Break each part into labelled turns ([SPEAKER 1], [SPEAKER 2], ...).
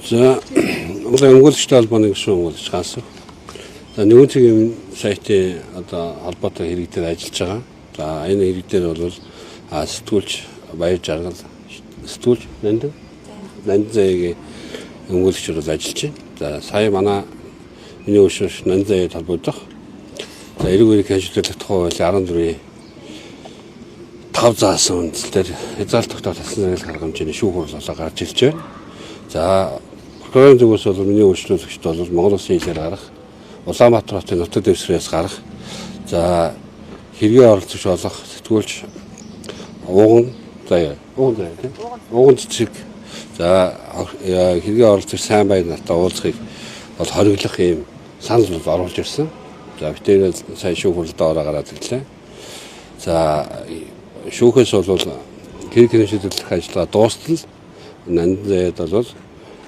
[SPEAKER 1] За, Монголын өмгөөлөгчдийн холбооны гишүүн өмгөөлөгч Гансүх. За, нэгэн цагийн сайтын одоо холбоотой хэрэг дээр ажиллаж байгаа. За, энэ хэрэг дээр бол сэтгүүлч Баяр Жаргал, сэтгүүлч Нандин Заяагийн өмгөөлөгчөөр бол ажиллаж байна. За, сая манай миний өшөөш Нандин Заяад холбогдох. За, эрэг үерийн хяналтын тухай хуулийн 14-ийн 5 заасан үндсээр хязгаарлалт тогтоох тасан зэрэглэх арга хэмжээний шүүх хурал болоо гарч ирж байна. За, прокурорын зүгээс бол миний үйлчлүүлэгчд бол Монгол Улсын хэлээр гарах, Улаанбаатар хотын нутаг дэвсгэрээс гарах, за хэргийн оролцогч болох сэтгүүлч Ууган Заяа, Ууган Заяа тийм, Ууган цэцэг, за хэргийн оролцогч Сайн Баяр нартай уулзахыг бол хориглох ийм санал бол оруулж ирсэн. За, битээр сая шүүх хуралдаа ороо гараад ирлээ. За, шүүхээс бол хэрэг шийдвэрлэх ажиллагаа дуустал Нандин Заяад бол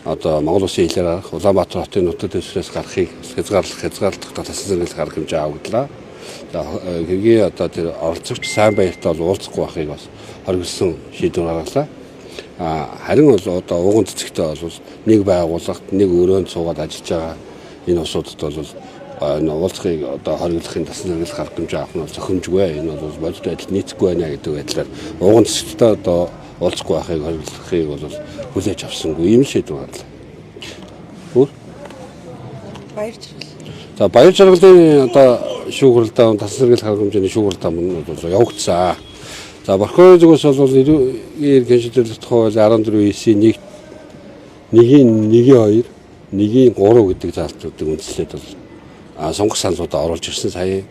[SPEAKER 1] одоо Монгол Улсын хэлээр гарах, Улаанбаатар хотын нутаг дэвсгэрээс гарахыг хязгаарлах тасан зэрэглэх арга хэмжээ авагдлаа. За, хэргийн одоо тэр оролцогч Сайн Баяртай бол уулзахгүй байхыг бас хориглосон шийдвэр гаргалаа. Харин бол одоо Ууган цэцэгтэй бол нэг байгууллагт нэг өрөөнд суугаад ажиллаж байгаа энэ улсуудад бол энэ уулзахыг одоо хориглохын тасан зэрэглэх арга хэмжээ авах нь бол зохимжгүй. Энэ бол бодит байдал нийцэхгүй байна гэдэг байдлаар Ууган цэцэгтэй одоо уулзахгүй байхыг хориглохыг бол хүлээж авсангүй ийм шийдвэр гарлаа. Өөр?
[SPEAKER 2] Баяр жаргал.
[SPEAKER 1] За, Баяр жаргалын одоо шүүх хуралдаа, тасан зэрэглэх арга хэмжээний шүүх хуралдаа мөн бол явагдсан. За, прокурорын зүгээс бол эргийн шийдвэрлэх тухай хуулийн 14-9-ийн 1-ийн 1-ийн 2, 1-ийн 3 гэдэг заалтуудыг үндэслээд бол сонгох саналуудаа оруулж ирсэн сая.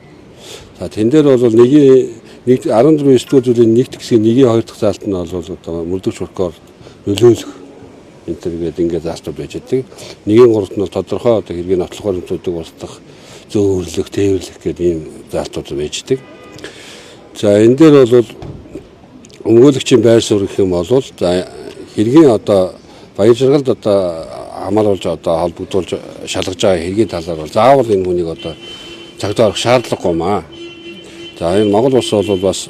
[SPEAKER 1] За, тэн дээр бол 1-ийн 1 14 9-р зүйлийн 1 хэсгийн 1-ийн 2 дахь заалт нь бол одоо мөрдөгч прокурор нөлөөлөх энэ төр гээд ингээд заалтууд байж байдаг. 1-ийн 3-т нь бол тодорхой одоо хэргийн нотлох баримтуудыг устгах, зөөвөрлөх, тээвэрлэх гэдэг ийм заалтууд байж байдаг. За, энэ дээр бол өмгөөлөгчийн байр суурь гэх юм бол за хэргийн одоо Баяр жаргалд одоо хамааруулж одоо холбогдуулж шалгаж байгаа хэргийн талаар бол заавал энэ хүнийг одоо цагдаа орох шаардлагагүй маа. За, энэ Монгол улс бол бас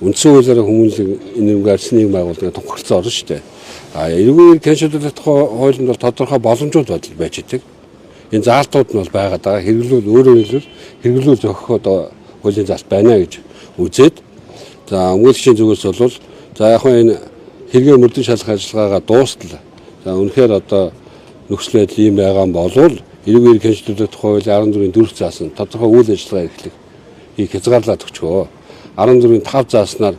[SPEAKER 1] үндсэн хуулиараа хүмүүнлэг энэ гарсан нийгэм байгууллагын тунхагласан орн шүү дээ. А эрүүгийн хяналтын тухай хуулинд бол тодорхой боломжууд байж байдаг. Энэ заалтууд нь бол байгаад байгаа. Хэрэглүүл өөрөөр хэлбэл хэрэглүүл зохих одоо хуулийн заалт байна гэж үзээд, за өмгөөлөгчийн зүгээс бол за яг хөө энэ хэргээ мөрдөн шалгах ажиллагаагаа дуустал за үнэхээр одоо нөхцөл байдал ийм байгаа юм болвол эрүүгийн хяналтын тухай хуулийн 14-ийн 4 заасан тодорхой үйл ажиллагаа эрхлэх их хязгаарлаад өгчөө. 14-ийн 5 зааснаар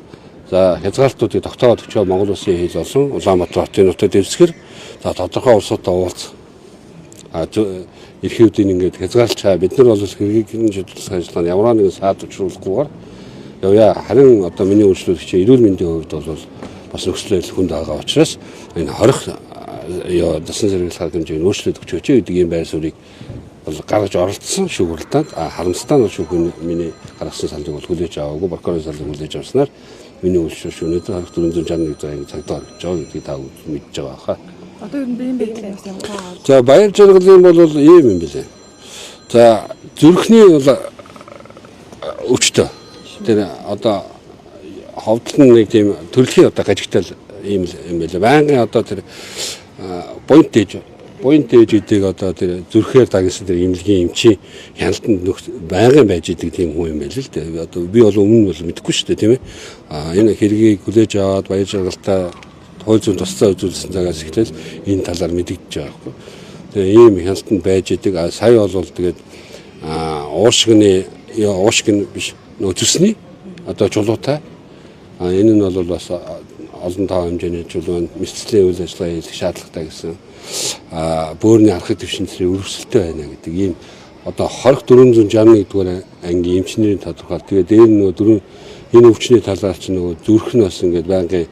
[SPEAKER 1] за хязгаарлалтуудыг тогтоогоод өгчөө. Монгол Улсын хэл болсон Улаанбаатар хотын нутаг дэвсгэр за тодорхой улсуудтай уулзах эрхүүдийг ингээд хязгаарлачаа. Бид нар бол хэргийг шийдвэрлэх ажиллагаанд ямар нэгэн саад учруулахгүйгээр явъя. Харин одоо миний үйлчлүүлэгч эрүүл мэндийн хувьд бол бас нөхцөл байдал хүнд байгаа учраас энэ хорих дасан зэрэглэх арга хэмжээг өөрчлөлт өгч өчөө гэдэг ийм байр суурийг бол гаргаж оролцсон шүүх хуралдаанд. Харамсалтай нь шүүх миний гаргасан саналыг бол хүлээж аваагүй. Прокурорын саналыг хүлээж авснаар миний үйлчлүүлэгч өнөөдөр 2461 цагийн цагдаа орж байгаа гэдгийг та мэдж байгаа хаа.
[SPEAKER 2] Одоо ер нь ийм байдлаа бас ямар таа.
[SPEAKER 1] За, Баяр жаргалын бол ийм юм билээ. За, зүрхний бол өвчтөө. Тэр одоо ховдлон нэг тийм төрөлхийн одоо гажигтай ийм юм билээ. Байнгын одоо тэр буянт ээж гэдэг одоо тэр зүрхээр дагнасан тэр эмнэлгийн эмчийн хяналтанд байнгын байж идэг тийм хүн юм байл л дээ. Одоо би бол өмнө нь бол мэдэхгүй шүү дээ, тийм ээ. А энэ хэргийг хүлээж аваад Баяр жаргалтай хууль зүйн тусцаа үзүүлсэн цагаас эхлээл энэ талаар мэдэгдэж байгаа байхгүй. Тэгээ ийм хяналтанд байж идэг. А сая бол тэгээд уушгины уушгин биш нөгөө зүсний одоо чулуутай. А энэ нь бол бас олон тоо хэмжээний чулуу мэсцлийн үйл ажиллагаа хийх шаардлагатай гэсэн бөөрийн архаг төвшинцрийн өргөсөлттэй байна гэдэг ийм одоо 2461 дугаар ангийн эмчнэрийн тодорхойлолт. Тэгээ дээр нөгөө дөрөв энэ өвчний талаар ч нөгөө зүрх нь бас ингээд байнгын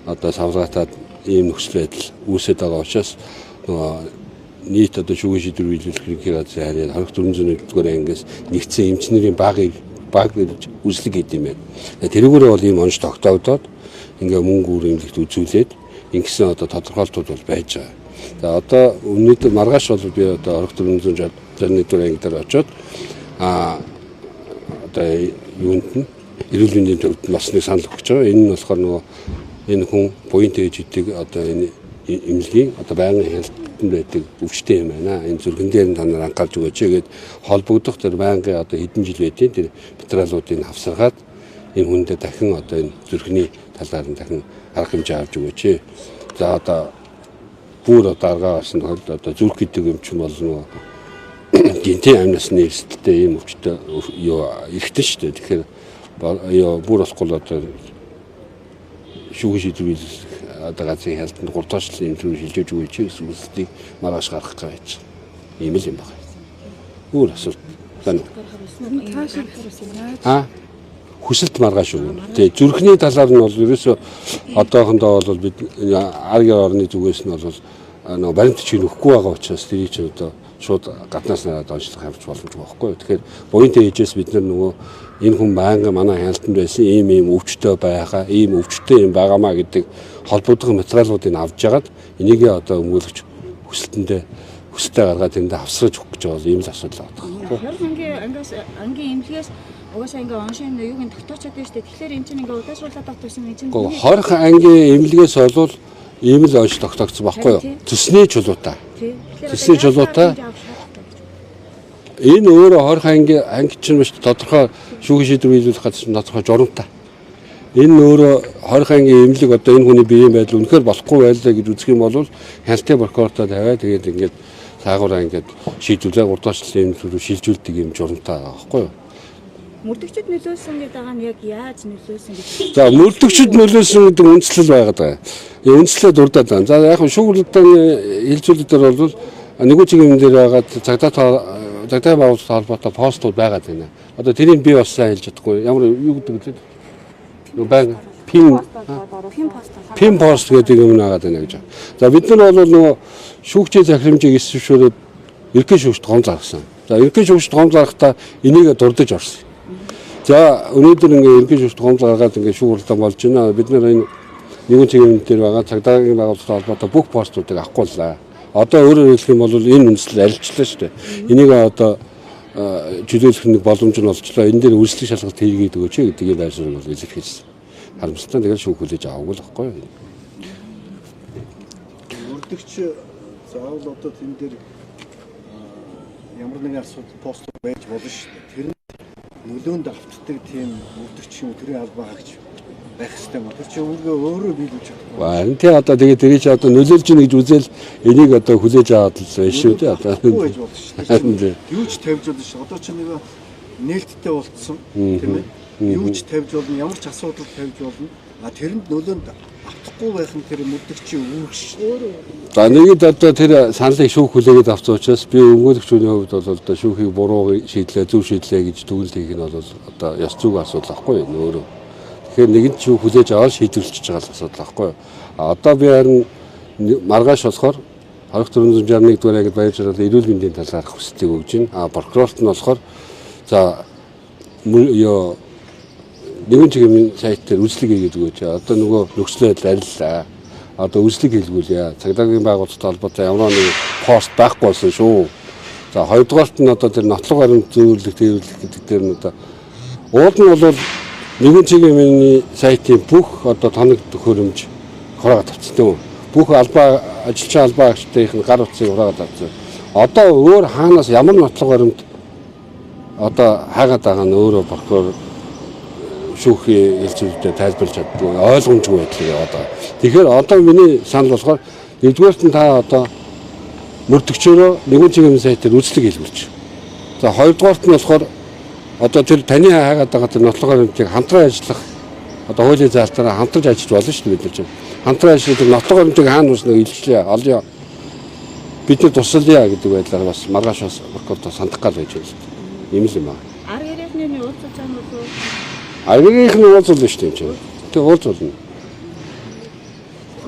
[SPEAKER 1] одоо савлгаатаад ийм нөхцөл байдал үүсээд байгаа учраас нөгөө нийт одоо шүүхийн шийдвэр биелүүлэх ерөнхий газрын харьяа 2401 дугаар ангиас нэгдсэн эмчнэрийн баг гэж үзлэг хийд юм байна. Тэрүүгээрээ бол ийм онц тогтоогдоод ингээ мөнгө үр эмнэлэгт үзүүлээд ингэсэн одоо тодорхойлолтууд бол байж байгаа. За, одоо өнөөдөр маргааш бол би одоо 2461 дугаар анги дээр очиод одоо юунд нь эрүүл мэндийн төвд бас нэг санал өгч байгаа. Энэ нь болохоор нөгөө энэ хүн буян тээж идэг одоо энэ эмнэлгийн одоо байнгын хяналт хяналтанд байдаг өвчтэй юм байна. Энэ зүрхэн дээр нь та нар анхаарч өгөөч гээд холбогдох тэр байнгын одоо хэдэн жил байдیں۔ Тэр материалуудыг хавсаргаад энэ хүндээ дахин одоо энэ зүрхний талаар нь дахин арга хэмжээ авч өгөөч. За одоо бүр одоо аргаа гарсан тохиолдолд одоо зүрх гэдэг юм чинь бол нөгөө гинтийн амнасны эрсдэлтэй ийм өвчтөй юу эрхтэн шүү дээ. Тэгэхээр юу бүр болохгүй л одоо шүүхийн шийдвэр биелүүлэх одоо газрын хяналтанд 3 дахь шлын юм шилжиж өгөөч гэсэн хүсэлтийг маргааш гаргах гэж байна. Ийм л юм байна. Өөр асуулт байна уу? Хүсэлт маргааш өгнө. Тэгээ зүрхний талаар нь бол ерөөсөө одоохондоо бол бид аргийн орны зүгээс нь бол нөгөө баримт чинь өгөхгүй байгаа учраас тэрийг чинь одоо шууд гаднаас нараад онцлох явж боломжгүй байхгүй юу. Тэгэхээр буянтай ээжээс бид нар нөгөө энэ хүн байнга манай хяналтанд байсан ийм ийм өвчтөй байгаа, ийм өвчтөй юм байгаамаа гэдэг холбогдох материалуудыг авч жагаад энийгээ одоо өмгөөлөгч хүсэлтэндээ хүсэлтээ гаргаад тэрэндээ авсраж өгөх гэж бол ийм л асуудал байгаа.
[SPEAKER 3] Хяр ангийн эмнэлгээс угаасаа ингээ оншин юуг нь тогтоочод байна шүү дээ. Тэгэхээр эн чинь ингээ удаашруулаад авах юм чинь.
[SPEAKER 1] 20 ангийн эмнэлгээс болвол ийм л онш тогтоогдсон байхгүй юу? Цэсний чулуутай. Цэсний чулуутай. Энэ өөрөө 20 анги чинь биш тодорхой шүүхийн шийдвэр биелүүлэх газар чинь тодорхой журамтай. Энэ өөрөө 20 ангийн эмнэлэг одоо энэ хүний биеийн байдал үнэхээр болохгүй байлаа гэж үзэх юм бол хяналтын прокурортой тавиа тэгээд ингээд цаагаараа ингээд шийдвүлээ 3 дахь шлын юм рүү шилжүүлдэг юм журамтай байгаа байхгүй юу?
[SPEAKER 3] Мөрдөгчд нөлөөлсөн гэдэг байгаа нь яг яаж нөлөөлсөн гэж.
[SPEAKER 1] За мөрдөгчд нөлөөлсөн гэдэг үндслэл байгаад байгаа. Энэ үндслээ дурдаад байна. За яг шүүх хурлын хэлцүүлэг дээр бол нэгүн чиглэл дээр байгаа цагдаа байгууллагатай холбоотой постууд байгаад байна. Одоо тэрийг би бас сайн хэлж чадахгүй. Ямар юу гэдэг вэ? Нөгөө байнга пин пост гэдэг юм нагаад байна гэж. За бид нар бол нөгөө шүүгчийн захирамжийг эсвшүүлээд ерөнхий шүүгчд гом заргасан. За ерөнхий шүүгчд гом заргахдаа энийг дурдж орсон. За өнөөдөр ингээ ерөнхий шүүгчд гом заргаад ингээ шүүх хуралдаан болж байна. Бид нар энэ нэгэн чиглэл дээр байгаа цагдаагийн байгууллагатай холбоотой бүх постуудыг авахгүй л. Одоо өөрөөр хэлэх юм бол энэ үндслэл арилжлаа шүү дээ. Энийг одоо чөлөөлөх нэг боломж нь олчлоо. Энэ дээр өрсөлдөх шалгалт хийгээд өгөөч гэдгийг байр суурь бол илэрхийлсэн. Харамсалтай тэгэл шүүх хүлээж аваагүй л байхгүй юу?
[SPEAKER 4] Мөрдөгч заавал одоо тэн дээр ямар нэгэн асуудал пост байж болно шүү дээ. Тэр нь нөлөөнд автдаг тийм мөрдөгч юм төрийн албаа хаагч байх хэрэгтэй юм. Тэр чинь өөрөө биелүүлж чадахгүй.
[SPEAKER 1] Харин тий одоо тэгээд тэрийг чи одоо нөлөөлж гин гэж үзэл энийг одоо хүлээж аваад л байна шүү дээ. Одоо
[SPEAKER 4] байж болно шүү дээ. Юу ч тавьж болно шүү. Одоо чи нэг нээлттэй болцсон тийм ээ. Юу ч тавьж болно, ямар ч асуудал тавьж болно. А тэрэнд нөлөөнд автахгүй байх нь тэр мөрдөгчийн үүрэг шүү.
[SPEAKER 1] За нэгэд одоо тэр саналыг шүүх хүлээгээд авсан учраас би өмгөөлөгчний хувьд бол одоо шүүхийг буруу шийдлээ, зөв шийдлээ гэж дүгнэлт хийх нь бол одоо ёс зүйн асуудал байхгүй юу өөрөө. Тэгэхээр нэгэнт шүүх хүлээж аваад шийдвэрлэж байгаа л асуудал байхгүй юу. А одоо би харин маргааш болохоор 20461 дугаар ангид баяр жаргал эрүүл мэндийн талаарх хүсэлтийг өгж байна. А прокурорт нь болохоор за юу нэгэн чиглэлийн сайт дээр үзлэг хийгээд өгөөч. Одоо нөгөө нөхцөл байдал ариллаа. Одоо үзлэг хийлгүүлье. Цагдаагийн байгууллагатай холбоотой ямар нэгэн пост байхгүй болсон шүү. За хоёрдугаарт нь одоо тэр нотлох баримт зөөрлөх, тэрвэрлэх гэдэг дээр нь одоо уул нь бол нэгэн чиглэлийн сайтын бүх одоо тоног төхөөрөмж хураагаад авчихсан тийм үү? Бүх албаа ажилчин албаа агчдын нь гар утсыг хураагаад авчихсан. Одоо өөр хаанаас ямар нотлох баримт одоо хаагаад байгаа нь өөрөө прокурор шүүхийн хэлцүүлэлтэд тайлбарлаж чаддгүй ойлгомжгүй байдлыг яваад байгаа. Тэгэхээр одоо миний санал болохоор нэгдүгээрт нь та одоо мөрдөгчөөрөө нэгэн чиглэлийн сайтаар үзлэг хийлгүүлж. За хоёрдугаарт нь болохоор одоо тэр таны хайгаад байгаа тэр нотлох баримтыг хамтран ажиллах одоо хуулийн залтаараа хамтарч ажиллаж болно шүү дээ бид нар чинь. Хамтран ажиллах тэр нотлох баримтыг хаана үүснэ илчлээ олё. Бид нар тусалъя гэдэг байдлаар бас маргааш бас прокурортой сандах гал байж байна л дээ. Ийм л юм байна.
[SPEAKER 3] Ар гэрээхний уулзалт зам болов уу?
[SPEAKER 1] Аргийнхны уулзуулна шүү дээ юм чинь. Тэг уулзуулна.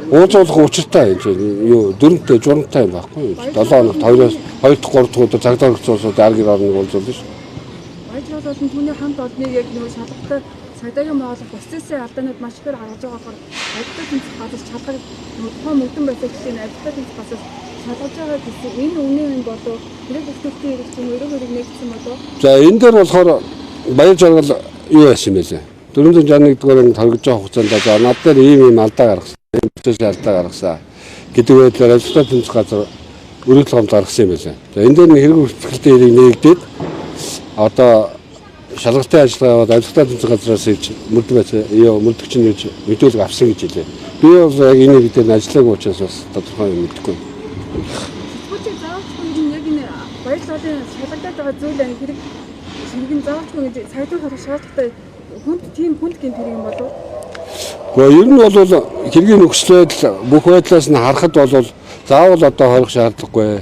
[SPEAKER 1] Уулзуулах учиртай юм чинь. Юу дөрөнтэй журамтай юм байхгүй юу? 7 хоногт 2-оос 2 дахь 3 дахь өдөр цагдаа өргөцсөн улсууд ар гэр орныг уулзуулна шүү.
[SPEAKER 5] Баяр жаргал болон түүний хамт олныг яг нөгөө шалгалтаа цагдаагийн байгууллага процессын алдаанууд маш ихээр гаргаж байгаа болохоор ажилтны тэнцэх газар шалгах нөгөө тухайн мөрдөн байдлаа жишээ нь ажилтны тэнцэх газар шалгаж байгаа гэсэн энэ үнэн юм болов хэрэг бүтээгдэхүүн хэрэг ч юм уу эрэг хэрэг нэгдсэн болов.
[SPEAKER 1] За энэ дээр болохоор баяр жаргал юу яасан юм бэ лээ? 461 дугаар ангид хоригдож байгаа хугацаанд за над дээр ийм ийм алдаа гаргасан, ийм процессын алдаа гаргасан гэдэг байдлаар ажилтны тэнцэх газар өргөдөл гомдол гаргасан юм байлаа. За энэ дээр нь хэрэг бүртгэлтэй хэрэг нээгдээд одоо шалгалтын ажиллагаа яваад авилгатай тэмцэх газраас ирж мөрдөг байсан. Мөрдөгч нь ирж мэдүүлэг авсан гэж хэлээ. Би бол яг энэ хэрэг дээр нь ажиллаагүй учраас бас тодорхой юм мэдэхгүй.
[SPEAKER 5] Сэтгүүлчийг заавалчгүй нь яг энэ баяр жаргалын шалгагдаад байгаа зүйл энэ хэрэг нь заавалчгүй гэж цагдаа хорих шаардлагатай хүнд тийм хүнд гэмт хэрэг юм болов уу?
[SPEAKER 1] Гэхдээ ер нь бол хэргийн нөхцөл байдал бүх байдлаас нь харахад бол заавал одоо хорих шаардлагагүй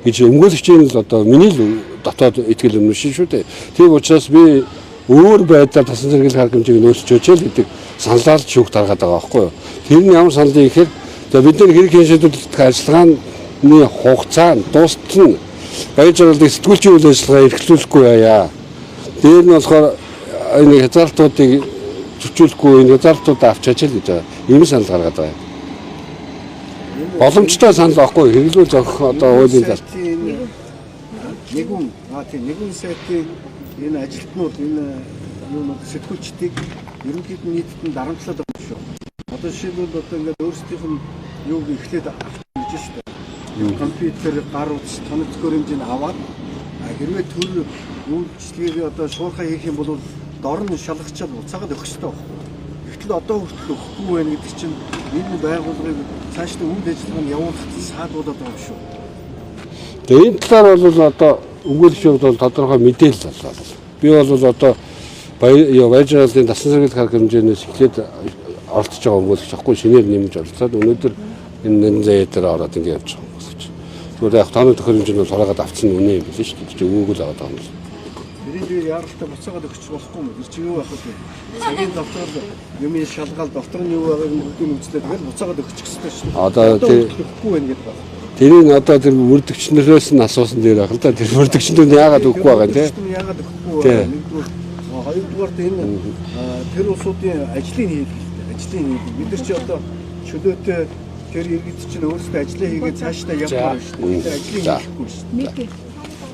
[SPEAKER 1] гэж өмгөөлөгчийн л одоо миний л дотоод итгэл үнэмшин шүү дээ. Тийм учраас би өөр байдлаар тасан зэрэглэх арга хэмжээг нөөцлөж л гэдэг саналаар шүүх таргаад байгаа байхгүй юу. Тэр нь ямар санал юм гэхээр за бид нар хэрэг шийдвэрлэх ажиллагааны хугацаа нь дуустал нь баяр жаргалыг сэтгүүлчийн үйл ажиллагаа эрхлүүлэхгүй байя. Дээр нь болохоор энэ хязгаарлалтуудыг зөрчүүлэхгүй энэ хязгаарлалтуудаа авч ачаал гэж байгаа. Ийм санал гаргаад байгаа. Боломжтой санал байхгүй хэрэглүүл зохих одоо хуулийн зал.
[SPEAKER 4] Нэгүн сайтын энэ ажилтнууд энэ юунууд сэтгүүлчдийг ерөнхийд нь нийтэд нь дарамтлаад байгаа юм шүү. Одоо жишээлбэл одоо ингээд өөрсдийнх нь юуг эхлээд авч гэж шүү дээ. Компьютер, гар утас, тоног төхөөрөмжийг аваад хэрвээ төр үйлчлэгийг одоо шуурхай хийх юм бол дор нь шалгачаад буцаагаад өгөх ёстой байхгүй. Гэвтэл одоо хүртэл өгөхгүй байна гэдэг чинь энэ байгууллагыг цаашдаа үйл ажиллагаанд явуулахад саадуулаад байгаа юм шүү.
[SPEAKER 1] Тэгээ энэ талаар бол одоо өмгөөлөгчийн хувьд бол тодорхой мэдээлэл боллоо. Би бол одоо баяр жаргалын дасан зэрэглэх арга хэмжээнээс эхлээд оролцож байгаа өмгөөлөгч байхгүй шинээр нэмж оролцоод өнөөдөр энэ нэн заяа дээр ороод ингэ явж байгаа өмгөөлөгч. Тэгвэл яг тооны төхөөрөмж нь бол хураагаад авсан үнэ юм билээ шүү дээ. Чи өгөөг л аваад байгаа юм л.
[SPEAKER 4] Тэрийг би яаралтай буцаагаад өгч болохгүй юм. Тэр чинь юу байх вэ? Цагийн дотор юм шалгаал дотор нь юу байгааг бүгдийг үзлээ. Тэгэл буцаагаад өгчих хэрэгтэй шүү дээ.
[SPEAKER 1] Одоо
[SPEAKER 4] өгөхгүй байна гэдэг байна.
[SPEAKER 1] Тэрийг одоо тэр мөрдөгчнөрөөс нь асуусан дээр байх л да. Тэр мөрдөгчнөр нь яагаад өгөхгүй байгаа юм те?
[SPEAKER 4] Яагаад өгөхгүй байгаа юм? Нэгдүгээр, хоёрдугаарт энэ тэр улсуудын ажлыг хийдэг л дээ. Ажлыг хийдэг. Бид нар чи одоо чөлөөтэй тэр иргэд чинь өөрсдөө ажлаа хийгээд цаашдаа явах юм шүү дээ. Бид нар ажлыг хийхгүй шүү дээ.